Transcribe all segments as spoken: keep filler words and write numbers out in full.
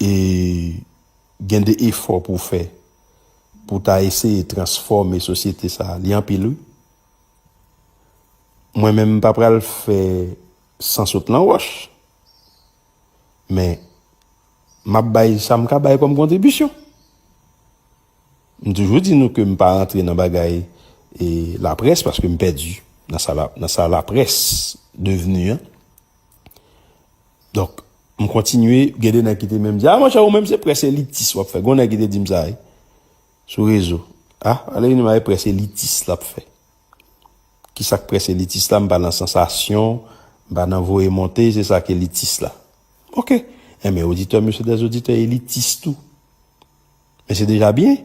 e gen de efò pou w fè pou w ta eseye transfòme sosyete sa a, li anpil, wi. Mwen menm, m pa pral fè san sot nan wòch, men m ap bay sa m ka bay kòm kontribisyon. M toujou di nou ke m pa rantre nan bagay e laprès, paske m pèdi nan sa la, nan sa laprès devni an. Donk, m kontinye, gen de nèg ki te menm di, "A, monchè, ou menm se près elitis w ap fè." Gen nèg ki te di m sa, wi, sou rezo. "A, ale vini, ma, e près elitis l ap fè." Ki sa k près elitis la? M pa nan sansasyon, m pa nan voye monte, se sa k elitis la. Oke. Enben, oditè m yo se dè oditè elitis tou. Men se deja byen,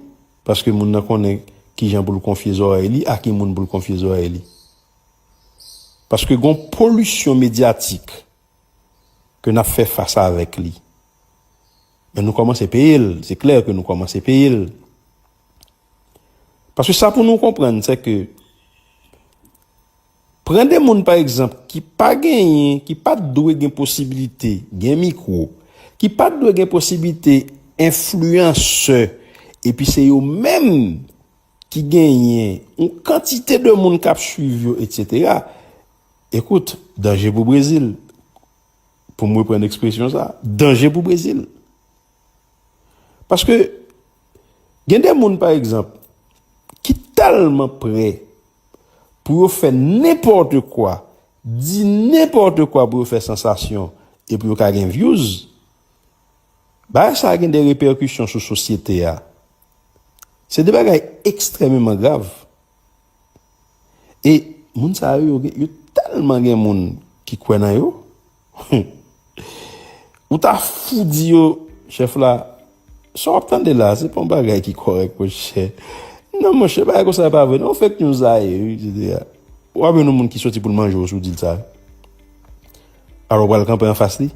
paske moun nan konnen kijan pou l konfye zòrèy li, a ki moun pou l konfye zòrèy li. Paske gon polisyon medyatik ke n ap fè fas avèk li. Men nou kòmanse peye l, se klè ke nou kòmanse peye l. Paske sa pou nou konprann, se ke pran de moun, pa egzanp, ki pa genyen, ki pa t dwe gen posiblite gen mikwo, ki pa t dwe gen posiblite enfliyansè, epi se yo menm ki genyen yon kantite de moun k ap swiv yo, etsetera. Ekout, danje pou Brezil. Pou m reprann ekspresyon sa, danje pou Brezil. Paske gen de moun, pa egzanp, ki tèlman prè pou yo fè nenpòt kwa, di nenpòt kwa pou yo fè sansasyon e pou yo ka gen views. Bagay sa a gen de repèkisyon sou sosyete a. Se de bagay ekstrèmeman grav. E moun sa yo, yo, gen- yo tèlman gen moun ki kwè nan yo. Ou ta fou di yo, chèf la, sa w ap tande la, se pa yon bagay ki kòrèk, monchè. Non, monchè, bagay konsa pa vre, non, fake news sa ye, wi, etsetera. W ap jwenn yon moun ki soti pou l manje w si w di l sa. Alò, w pral kanpe anfas li.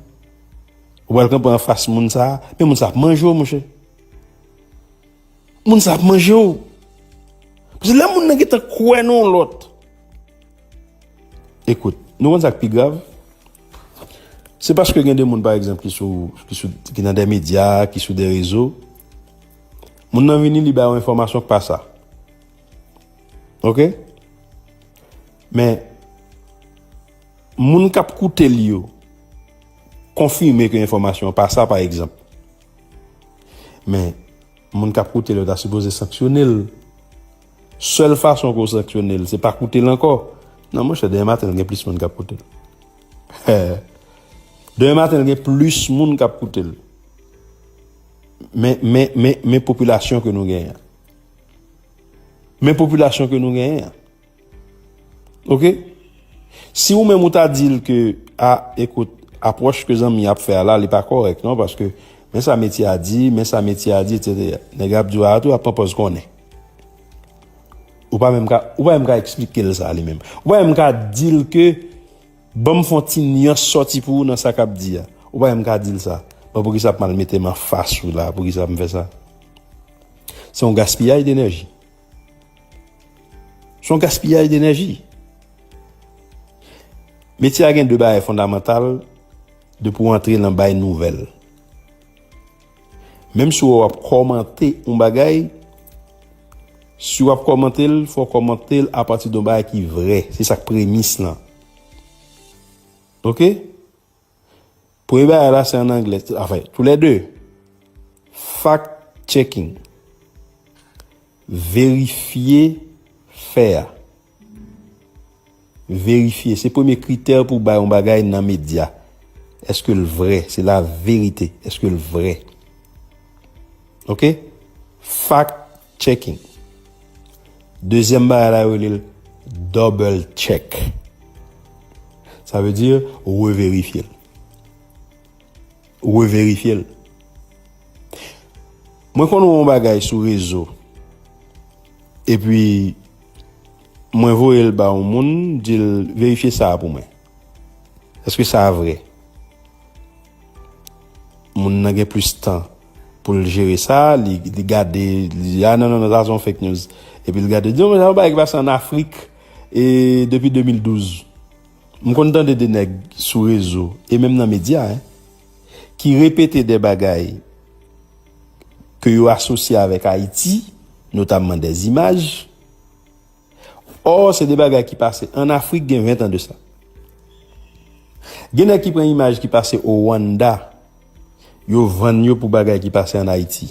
Ou pral kanpe anfas moun sa, men moun sa ap manje w, monchè. Moun sa ap manje w. Paske lè moun nan gentan kwè nan yon lòt. Ekout, nou konn sa k pi grav? Se paske gen de moun, pa egzanp, ki sou, ki sou, ki nan de medya, ki sou de rezo. Moun nan vini, li ba yon enfòmasyon k pa sa. Oke? Men, moun k ap koute l yo konfime ke enfòmasyon an pa sa, pa egzanp. Men, moun k ap koute l yo ta sipoze sanksyone l. Sèl fason pou w sanksyone l, se pa koute l ankò. Non, monchè, demen maten, l gen plis moun k ap koute l. Demen maten, l gen plis moun k ap koute l. Men, men, men, men popilasyon ke nou genyen an. Men popilasyon ke nou genyen an. Oke? Si ou menm ou ta di l ke, a, ekout, apwòch ke zanmi ap fè a la, li pa kòrèk, non, paske men sa metye a di, men sa metye a di, etsetera. Nèg ap di w a tou, ap pran pòz konnen. Ou pa menm ka, ou pa menm ka eksplike l sa li menm. Ou pa menm ka di l ke, ban m fè yon ti nyans sòti pou ou nan sa k ap di a. Ou pa menm ka di l sa. Bon, poukisa ap mal mete m anfas ou la? Poukisa m fè sa? Se yon gaspiyaj denèji. Se yon gaspiyaj denèji. Metye a gen de bagay fondamantal depi w antre nan bay nouvèl. Menm si w ap kòmante yon bagay, si w ap kòmante l, fò w kòmante l apati de yon bagay ki vrè. Se sa k premis lan. Oke? Premye bagay la, se an anglè. Anfen, tou lè de. Fact checking. Verifye fè a. Verifye. Se premye kritè pou bay yon bagay nan medya. Èske l vrè? Se la verite. Èske l vrè? Oke? Fact checking. Dezyèm bagay la, yo rele l double check. Sa vle di reverifye l. Reverifye l. Mwen konn wè yon bagay sou rezo, epi mwen voye l ba yon moun, di l verifye sa a pou mwen. Èske sa a vrè? Moun nan gen plis tan pou l jere sa, li, li gade, li di, a non, non, non, sa se yon fake news. Epi l gade, di, non, men sa yon bagay ki pase ann Afrik, e depi de mil douz. M konn tande de nèg sou rezo, e menm nan medya, en, ki repete de bagay ke yo asosye avèk Ayiti, notamman dèzimaj. Ò, se de bagay ki pase ann Afrik gen ven tan de sa. Gen nèg ki pran imaj ki pase o Rwanda, yo vann yo pou bagay ki pase ann Ayiti.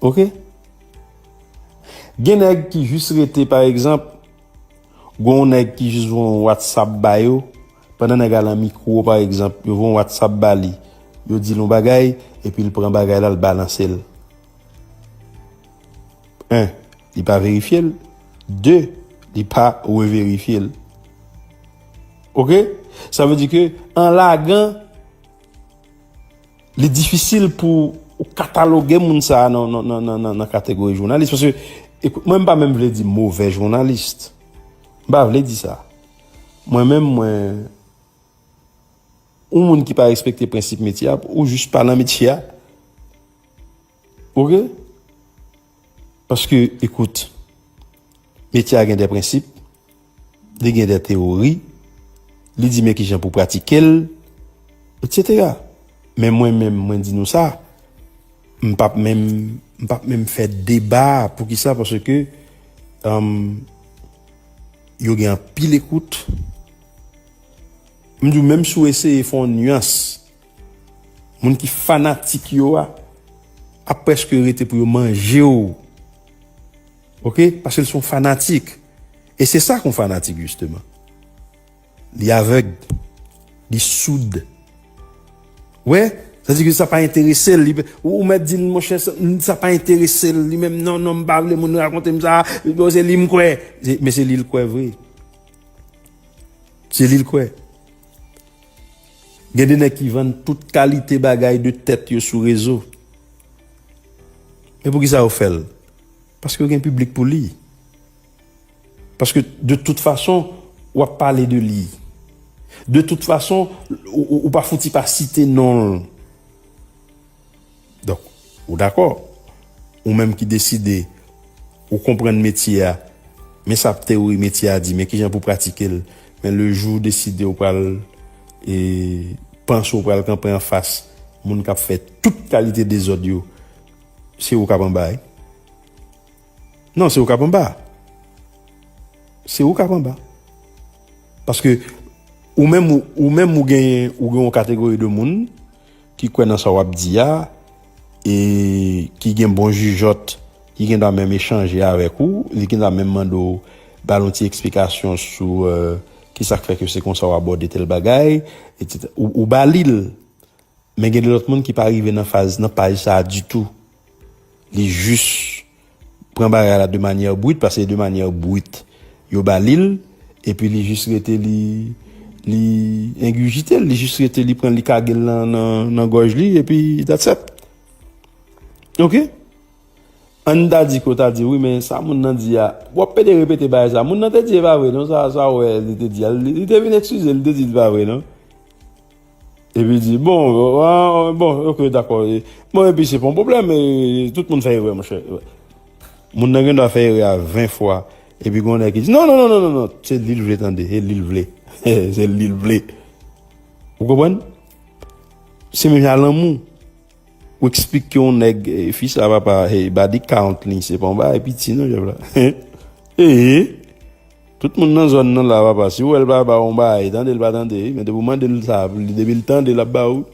Oke? Gen nèg ki jis rete, pa egzanp, gen yon nèg ki jis voye yon WhatsApp ba yo, pandan nèg la nan mikwo, pa egzanp, yo voye yon WhatsApp ba li, yo di l yon bagay, epi l pran bagay la, l balanse l. En, li pa verifye l. De, li pa reverifye l. Oke? Sa vle di ke an lagan, li difisil pou ou kataloge moun sa a nan, nan, nan, nan, nan, nan kategori jounalis. Paske, ekout, mwen, m pa menm vle di move jounalis. M pa vle di sa. Mwen menm, mwen, yon moun ki pa respekte prensip metye a, ou jis pa nan metye a. Oke? Paske, ekout, metye a gen de prensip, li gen de teyori, li di men kijan pou pratike l, etsetera. Men mwen menm, mwen di nou sa, m p ap menm, m p ap menm fè deba. Poukisa? Paske, um, yo gen anpil ekout. M di w, menm si w eseye fè yon nyans, moun ki fanatik yo a, ap prèske rete pou yo manje w. Oke? Paske l se yon fanatik. E se sa k yon fanatik, jisteman. Li avèg. Li soud. Wè? Sa di ke sa pa enterese l. Li, ou, ou mèt di l, monchè, sa, sa pa enterese l. Li menm, non, non, m pa vle moun rakonte m sa. Bon, se li m kwè. Se, men se li l kwè vre. Se li l kwè. Gen de nèg ki vann tout kalite bagay de tèt yo sou rezo. Men poukisa yo fè l? Paske yo gen piblik pou li. Paske, de tout fason, w ap pale de li. De tout fason, ou, ou, ou pa fouti pa site non l. Donk, ou dakò? Ou menm ki deside, ou konprann metye a, men sa teyori metye a di, men kijan pou pratike l. Men le jou ou deside ou pral, e, panse ou pral kanpe anfas moun k ap fè tout kalite dezòd yo, se ou k ap anba, wi. Non, se ou k ap anba. Se ou k ap anba. Paske ou menm, ou, ou menm ou gen, ou gen yon kategori de moun ki kwè nan sa w ap di a, e ki gen bon jijòt, ki gen dwa menm echanje avèk ou, li gen dwa menm mande w ba l yon ti eksplikasyon sou, euh, ki sa k fè ke se konsa w abòde tèl bagay, etsetera. Ou, ou ba li l. Men gen de lòt moun ki pa rive nan faz, nan paj sa a ditou. Li jis pran bagay la de manyè brit, paske de manyè brit yo ba li l, epi li jis rete li, li engijite l, li jis rete li pran li kage l nan, nan, nan gòj li, epi that's it. Oke? Ann ta di ke w ta di, wi, men sa moun nan di a, w ap pede repete bagay sa. Moun nan te di e pa vre, non, sa, sa w wè li te di a. Li, li te vin eskize, li te di li pa vre, non. Epi di, bon, ah, bon, oke, dakò. E, bon, epi se pa yon pwoblèm, e, tout moun fè erè, monchè. Moun nan gen dwa fè erè a ven fwa. Epi gen yon nèg ki di, non, non, non, non, non, non, se li l vle tande, se li l vle. Se li l vle. Ou konprann? Se menm jan lanmou. Ou eksplike yon nèg, eh, fi sa papa, hey, body count li, se pa yon bagay piti non, jèf la. Eh, tout moun nan zòn nan la, papa, si w wè l pa ba w yon bagay, tande l pa tande, men depi w mande l sa, depi l tande, l ap ba ou.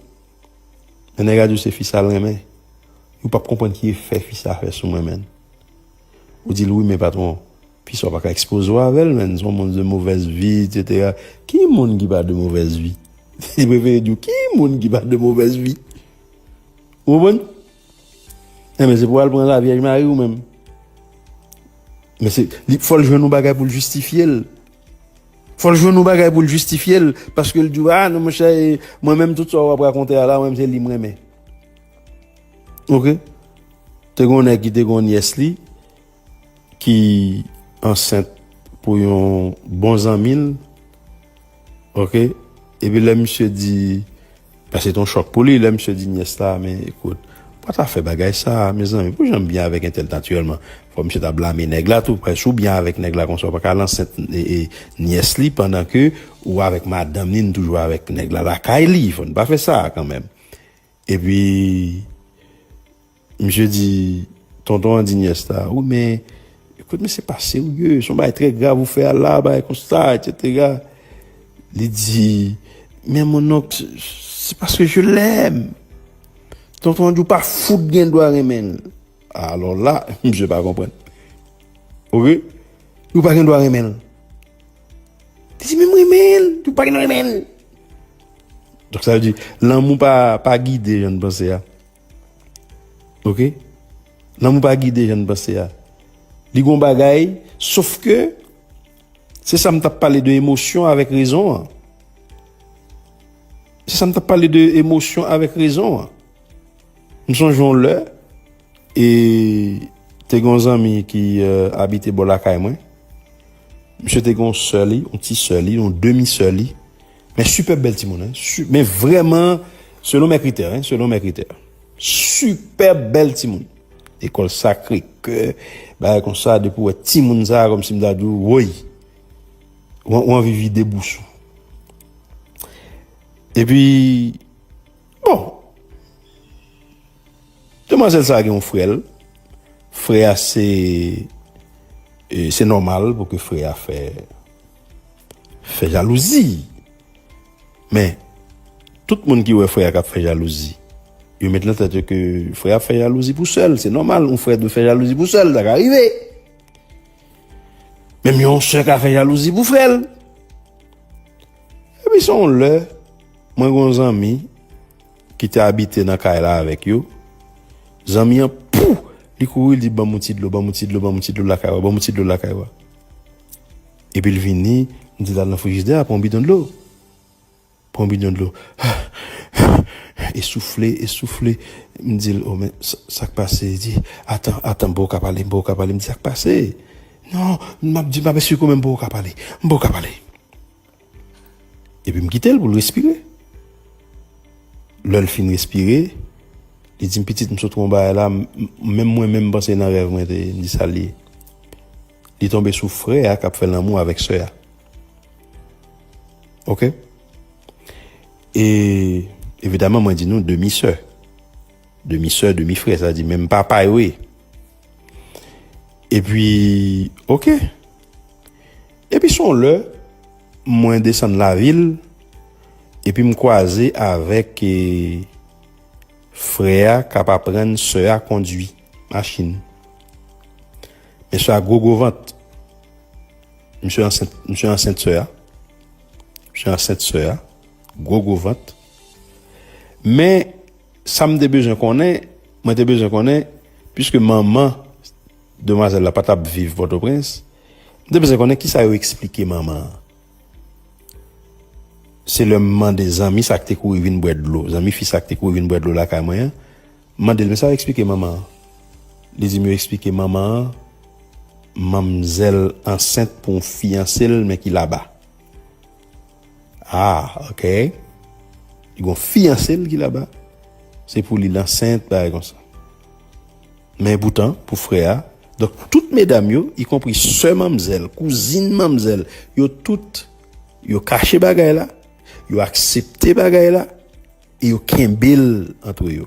Men nèg la di w se fi sa l renmen. Ou p ap konprann ki efè fi sa fè sou mwen, menn. Ou di l, wi, men patwon, fi sa w pa ka ekspoze w avè l, menn. Se yon moun de mauvaise vie, etsetera. Ki moun ki pa de mauvaise vie? Li prefere di w, ki moun ki pa de mauvaise vie? Ou konprann? Enben, se pou w al pran lavyèj mari w menm. Men se, li, fò l jwenn yon bagay pou l jistifye l. Fò l jwenn yon bagay pou l jistifye l, paske l di w, a, non, monchè, e, mwen menm, tout sa w ap rakonte a la, mwen menm, se li m renmen. Oke? Te gen yon nèg ki te gen yon nyès li, ki ansent pou yon bon zanmi l, oke? Epi lè misye di, paske se te yon chòk pou li, lè misye di nyès la, men ekout, ou pa ta fè bagay sa, mezanmi, pou jan m byen avèk entèl natirèlman, fò misye ta blame nèg la tou, paske si w byen avèk nèg la konsa, ou pa ka al ansent, e, e, nyès li, pandan ke ou avèk madanm li, n toujou avèk nèg la lakay li, fò n pa fè sa kanmenm. Epi, Misye di, tonton an di nyès la, wi, men, ekout, men se pa serye, se yon bagay trè grav ou fè a la, bagay konsa, etsetera. Li di, men mon oncle, c'est parce que je l'aime. Tonton an di ou pa fout gen dwa renmen l. Alò la, misye pa konprann. Oke? Ou pa gen dwa renmen l. Li di, men m renmen l, ou pa gen dwa renmen l. Donk, sa vle di, lanmou pa, pa gide jan n panse a. Oke? Lanmou pa gide jan n panse a. Li gon bagay, sof ke, se sa m t ap pale de emosyon avèk rezon an. Se sa m t ap pale de emosyon avèk rezon an. M sonje yon lè, e te gen yon zanmi ki euh, abite bò lakay mwen. Misye te gen yon sè li, yon ti sè li, yon demi sè li. Men sipè bèl timoun, hein? Su- men vrèman, selon mes critères, hein, selon mes critères. Sipè bèl timoun. Lekòl Sakre Kè, bagay konsa, depi w wè timoun sa, kòmsi m ta di w, woy, w w anvi vide bous ou. Epi, bon, demwazèl sa gen yon frè l. Frè a se, e, se nòmal pou ke frè a fè, fè jalouzi. Men, tout moun ki wè frè a k ap fè jalouzi, yo met nan tèt yo ke frè a ap fè jalouzi pou sè l. Se nòmal, yon frè dwe fè jalouzi pou sè l, sa ka rive. Menm yon sè ka fè jalouzi pou frè l. Epi se yon lè, mwen gen yon zanmi ki te abite nan kay la avèk yo. Zanmi an, pou! Li kouri, li di, ban m yon ti dlo, ban m yon ti dlo, ban m yon ti dlo lakay ou, ban m yon ti dlo lakay ou. Epi l vini, m di l al nan frijidè a, pran yon bidon dlo. Pran yon bidon dlo. Esoufle, esoufle. M di l, o, men, sa, sa k pase? Li di, atan, atan, m poko ka pale, m poko ka pale. M di, sa k pase? Non, m ap di, m ap esplike w, men m poko ka pale. M poko ka pale. Epi m kite l pou l respire. Lè l fin respire, li di m, pitit, m sot wè yon bagay la, m- m- menm mwen menm m panse nan rèv mwen te ye, m di sa l ye. Li tonbe sou frè a k ap fè lanmou avèk sè a. Oke? E evidaman, mwen di nou demi sè. Demi sè, demi frè, sa di menm papa yo ye. Epi, oke. Epi se yon lè, mwen desann lavil, epi m kwaze avèk e, frè a k ap aprann sè a kondwi machin. Men sè a gwo gwo vant. Misye ansent, misye ansent sè a. Misye ansent sè a. Gwo gwo vant. Men, sa m te bezwen konnen, mwen te bezwen konnen, piske manman demwazèl la pa t ap viv Pòtoprens, m te bezwen konnen kisa yo eksplike manman an. Se lè m mande zanmi sa k te kouri vin bwè dlo, zanmi fi sa k te kouri vin bwè dlo lakay mwen an, m mande l, men sa yo eksplike manman an? Li di m yo eksplike manman an, manmzèl ansent pou yon fiyanse l, men ki laba. Ah, oke. Li gon fiyanse l ki laba. Se pou li l ansent, bagay konsa. Men poutan, pou frè a, donk, tout medam yo, ikonpri sè manmzèl, kouzin manmzèl, yo tout, yo kache bagay la, yo aksepte bagay la, e yo kenbe l antre yo.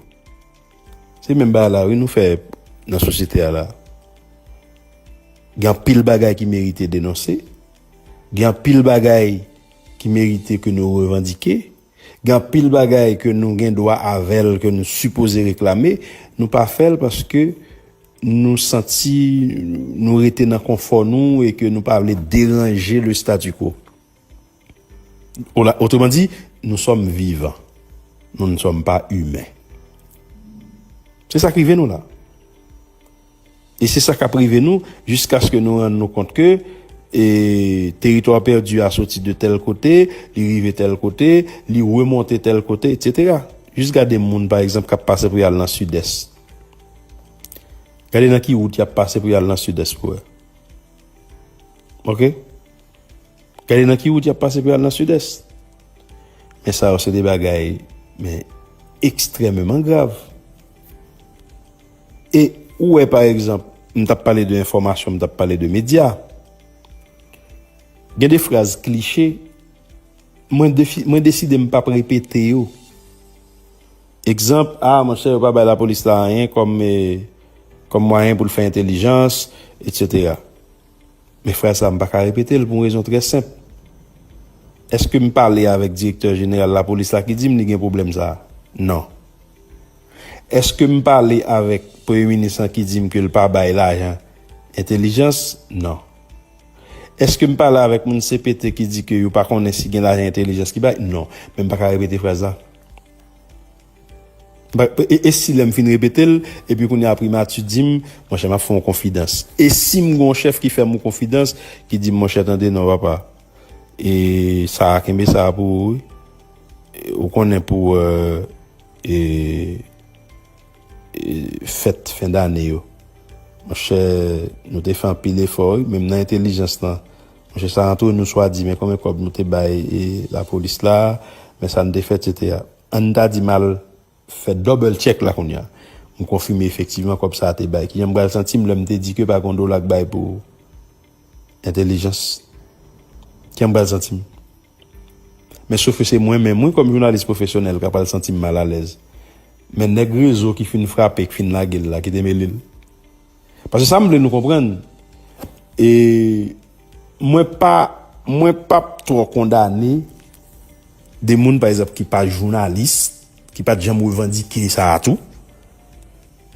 Se menm bagay la, wi, nou fè nan sosyete a la. Gen anpil bagay ki merite denonse. Gen anpil bagay ki merite ke nou revandike. Gen anpil bagay ke nou gen dwa avè l, ke nou sipoze reklame. Nou pa fè l paske nou santi nou rete nan konfò nou e ke nou pa vle deranje le statu quo. Ola- Autrement dit, nous sommes vivants. Nous ne sommes pas humains. Se sa k rive nou la. E se sa k ap rive nou jiskaske nou rann nou kont ke e, teritwa pèdi a soti de tèl kote, li rive tèl kote, li remonte tèl kote, etsetera. Jis gade moun, pa egzanp, k ap pase pou y al nan Sidès. Gade nan ki wout y ap pase pou y al nan Sidès pou wè. Oke? Gade nan ki wout y ap pase pou y al nan Sidès. Men sa yo se de bagay, men ekstrèmeman grav. E ou wè, pa egzanp, m t ap pale de enfòmasyon, m t ap pale de medya. Gen de fraz kliche, mwen, defi, mwen deside m p ap repete yo. Egzanp, a, monchè, yo pa bay lapolis la anyen kòm, e, kòm mwayen pou l fè entèlijans, etsetera. Men fraz sa, m pa ka repete l pou yon rezon trè senp. Èske m pale avèk direktè jeneral lapolis la ki di m li gen pwoblèm sa a? Non. Èske m pale avèk premye minis lan ki di m ke l pa bay lajan entèlijans? Non. Èske m pale avèk moun C P T ki di ke yo pa konnen si gen lajan entèlijans ki bay? Non. Men m pa ka repete fraz la. Ba- E, e si lè m fin repete l, epi kounye a primati di m, monchè, m ap fè w yon konfidans. E si m gen yon chèf ki fè m yon konfidans, ki di m, monchè, tande non, papa, e sa a, kenbe sa a pou ou, wi. E, ou konnen pou, e, e, e, fèt fen dane yo. Monchè, nou te fè anpil efò, wi, menm nan entèlijans lan. Monchè, sa antre nou swa di, men konbyen kòb nou te bay, e, lapolis la, men sa n te fè, etsetera. Ann ta di m al fè double check la kounye a. M konfime efektivman kòb sa a te bay. Kijan m pral santi m lè m te di ke pa gen yon dola k bay pou entèlijans? Kijan m pral santi m? Men sof ke se mwen menm, wi, kòm jounalis pwofesyonèl, k ap pral santi m malalèz. Men nèg rezo ki fin frape, ki fin lage l la, ki te mele l. Paske sa m vle nou konprann, e mwen pa, mwen p ap twò kondane de moun, pa egzanp, ki pa jounalis, ki pa t janm revandike sa a tou,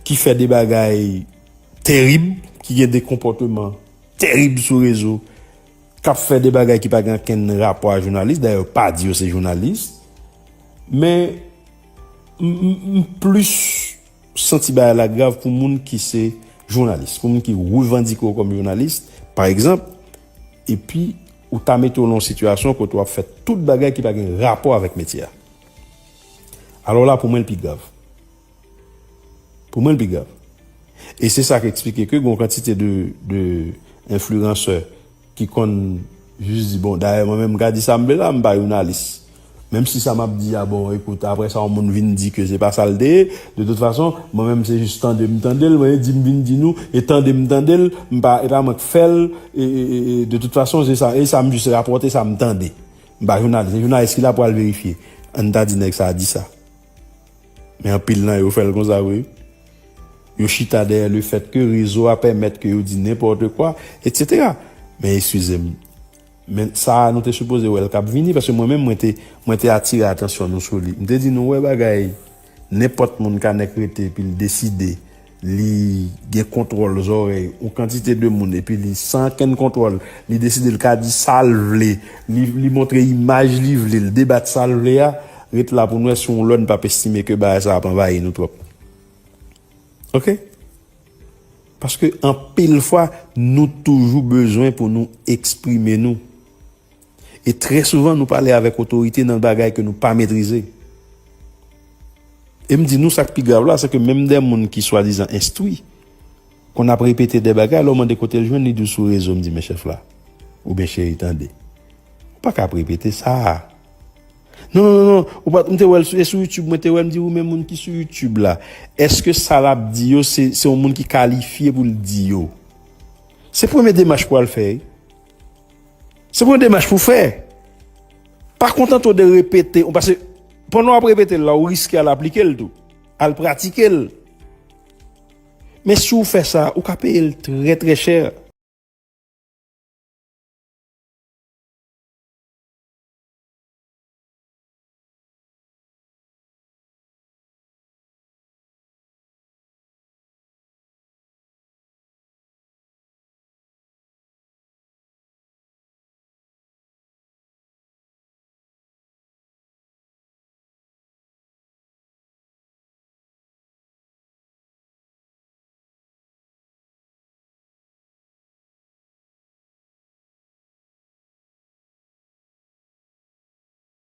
ki fè de bagay terib, ki gen de konpòteman terib sou rezo, k ap fè de bagay ki pa gen okenn rapò a jounalis, dayè yo pa di yo se jounalis, men m, m, m plis santi bagay la grav pou moun ki se jounalis, pou moun ki revandike yo kòm jounalis, pa egzanp, epi ou ta mete w nan yon sitiyasyon kote w ap fè tout bagay ki pa gen rapò avèk metye a. Alò la, pou mwen, l pi grav. Pou mwen, l pi grav. E se sa k eksplike ke gen yon kantite de, de enfliyansè ki konn jis di, bon, dayè, mwen menm, m ka di sa m vle la, m pa jounalis. Menm si sa m ap di a, bon, ekout, apre sa, yon moun vin di ke se pa sa l te ye, de tout fason, mwen menm, se jis tande m tande l, mwen di m vin di nou, e tande m tande l, m pa, e pa mwen k fè l, e, e, e, e, de tout fason, se sa, e sa m jis rapòte, sa m tande. M pa jounalis, se jounalis ki la pou al verifye. Ann ta di nèg sa a di sa. Men anpil nan yo fè l konsa vre. Yo chita dèyè lefèt ke rezo a pèmèt ke yo di nenpòt kwa, etsetera. Men eskize m. Men sa a, nou te sipoze wè l k ap vini, paske mwen menm, mwen te, mwen te atire atansyon nou sou li. M te di nou, wè bagay, nenpòt moun ka nèk rete, epi l deside, li gen kontwòl zòrèy yon kantite de moun, epi li san okenn kontwòl, li deside l ka di sa l vle, li, li montre imaj li vle, l debat sa l vle a, ret la pou n wè si yon lòn p ap estime ke bagay sa ap anvayi nou twòp. Oke? Paske anpil fwa, nou toujou bezwen pou nou eksprime nou. E trè souvan, nou pale avèk otorite nan bagay ke nou pa metrize. E m di nou, sa k pi grav la, se ke menm de moun ki swadizan enstwi, konn ap repete de bagay, lè w mande kote l jwenn, li di w sou rezo, m di, men chèf la, oubyen cheri, tande. Ou pa ka ap repete sa a. Non, non, non, non, ou pa, m te wè l sou, e sou YouTube, mwen te wè l, m di, ou menm moun ki sou YouTube la, èske sa l ap di yo, se, se yon moun ki kalifye pou l di yo? Se premye demach pou al fè, wi. Se premye demach pou fè. Pa kontante w de repete, paske pandan w ap repete l la, ou riske al aplike l tou, al pratike l. Men si w fè sa, ou ka peye l trè, trè chè.